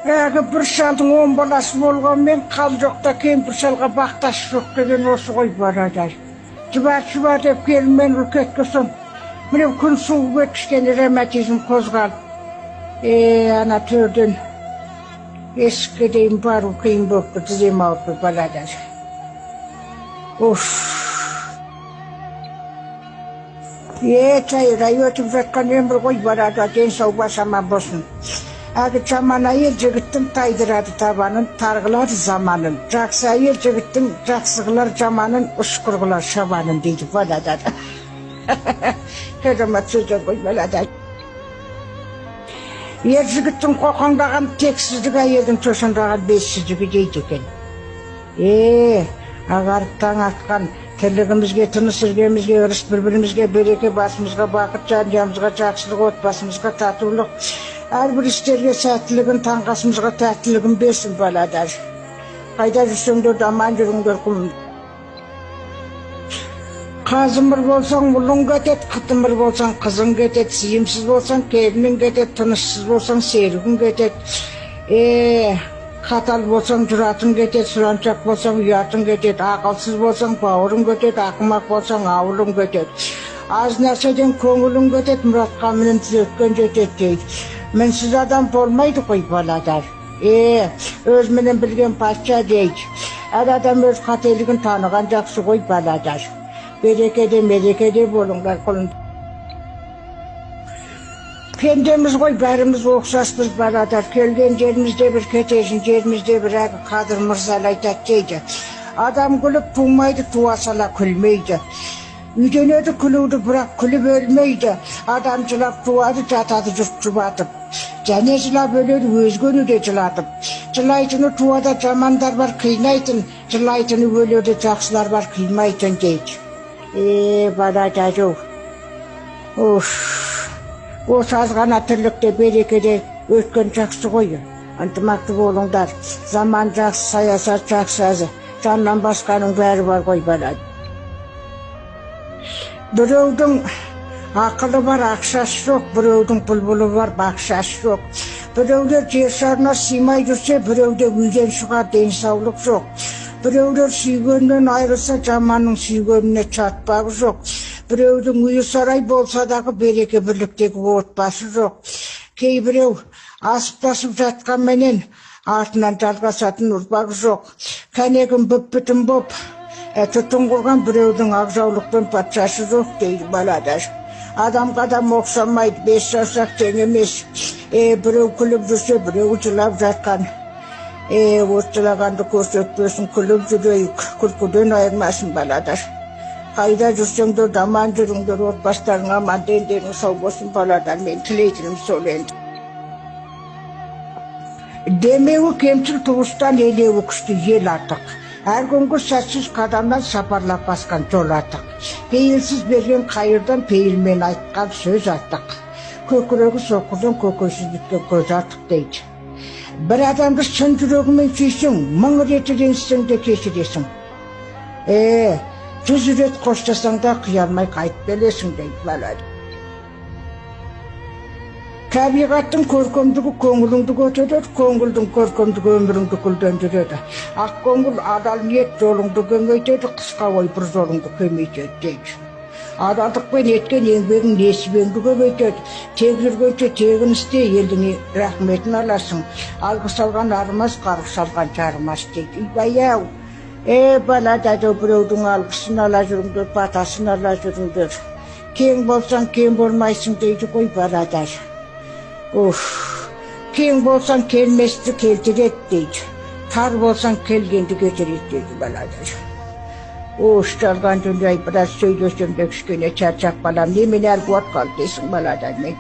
Әлгі бір шалдың 10 баласы болғанмен, қал жоқта кемпір шалға бақташы жоқ деген осы ғой баладай. Жұбар-жұбар деп келінмен үркеткен соң, міне күн суып кетті, кішкене ревматизм қозғалып. Ана төрден есікке дейін бару қиын болып кетті, тізем ауырды баладай. Уф. Чайра өтіп жатқан өмір ғой балада, денсау бас аман болсын. Әлгі жаман әйел жігіттің тайдырады табанын, тар қылар заманын. Жақсы әйел жігіттің жақсы қылар жаманын, ұшқыр қылар шабанын дейді баладар. Керемет сөздер ғой баладар. Ер жігіттің қоқаңдаған тексіздігі, әйелдің тосаңдаған бессіздігі дейді екен. Ағарып таң атқан тірлігімізге, тыныс іргемізге, ырыс бір-бірімізге береке, басымызға бақыт, жанұямызға жақсылық, отбасымызға татулық, әрбір істерге сәттілігін, таңғасымызға тәттілігін берсін баладар. Қайда жүрсеңдер де аман жүріңдер құлым. Қазымыр болсаң ұлың кетеді, қытымыр болсаң қызың кетеді, сыйымсыз болсаң келінің кетеді, тынышсыз болсаң серігің кетеді. Қатал болсаң жұратың кетеді, сұраншақ болсаң ұятың кетеді, ақылсыз болсаң бауырың кетеді, ақымақ болсаң ауылың кетеді. Аз нәрседен көңілің кетеді, мұратқа мінін түзеткен жетеді дейді. Мінсіз адам болмайды ғой баладар. Өз мінін білген патша дейді. Әр адам өз қателігін таныған жақсы ғой баладар. Берекеде, мерекеде болыңдар құлын. Пендеміз ғой, бәріміз ұқсаспыз баладар. Келген жерімізде бір, кететін жерімізде бір, әлгі Қадыр Мырзалы айтады дейді. Адам күліп тумайды, туа сала күлмейді. Үйренеді күлуді, бірақ күліп өлмейді. Адам жылап туады, жатады жұрт жұбатып. Және жылап өледі, өзгені де жылатып. Жылайтыны туада жамандар бар қинайтын, жылайтыны өледі жақсылар бар қимайтын дейді. Бала жажу. Уф. Осы аз ғана тірлікте берекеде өткен жақсы ғой. Ынтымақты болыңдар. Заман жақсы, саясат жақсы әзі. Жаннан басқаның бәрі бар ғой бала. Біреудің ақылы бар, ақшасы жоқ, біреудің бұлбұлы бар, бақшасы жоқ. Біреулер жер шарына сыймай жүрсе, біреуде үйден шығар денсаулық жоқ. Біреулер сүйгенінен айырылса, жаманның сүйгеніне шатпағы жоқ. Біреудің үйі сарай болса дағы береке бірліктегі отбасы жоқ. Кейбіреу асып-тасып жатқанменен артынан жалғасатын ұрпағы жоқ. Кәнегін бүп-бүтін боп, түтін құрған біреудің ақ жаулықпен патшасы жоқ дейді баладар. Адамға адам ұқсамайды, бес саусақ тең емес. Біреу күліп жүрсе, біреу жылап жатқан. От жылағанды көрсетпесін, күліп жүрейік, күлкіден айырмасын баладар. Қайда жүрсеңдер, аман жүріңдер, отбасыларың аман, дендерің сау болсын баладар. Мен тілейтінім сол енді. Демеуі кемшіл туыстан елеуі күшті ел артық. Әр күнгі сәтсіз қадамнан сапарлап басқан жол артық. Пейілсіз берген қайырдан пейілмен айтқан сөз артық. Көкірегі соқырдан көкесіз біткен көз артық дейді. Бір адамды шын жүрегімен сүйсең, 1000 рет ренжісең де кешіресің. 100 рет қоштасаң да қия алмай қайтып келесің дейді бала. Табиғаттың көркемдігі көңіліңді көтереді, көңілдің көркемдігі өміріңді гүлдендіреді. Ақ көңіл адал ниет жолыңды кеңейтеді, қысқа ой бір жолыңды кемейтеді дейді. Адалдықпен еткен еңбегің несібеңді көбейтеді. Тек жүргенше тегін істе, елдің рахметін аласың. Алғыс алған арымас, қарғыс алған жарымас дейді. Үйбай-ау! Бала дәдеу, біреудің алғысын ала жүріңдер, батасын ала жүріңдер. Кең болсаң, кем болмайсың дейді ғой баладар. Уф, кең болсаң келместі келтіреді дейді. Тар болсаң келгенді кетіреді дейді баладар. Уф, жалған дүние, біраз сөйлесем де кішкене шаршап қалам. Немене әлгі от қалды дейсің баладар мен.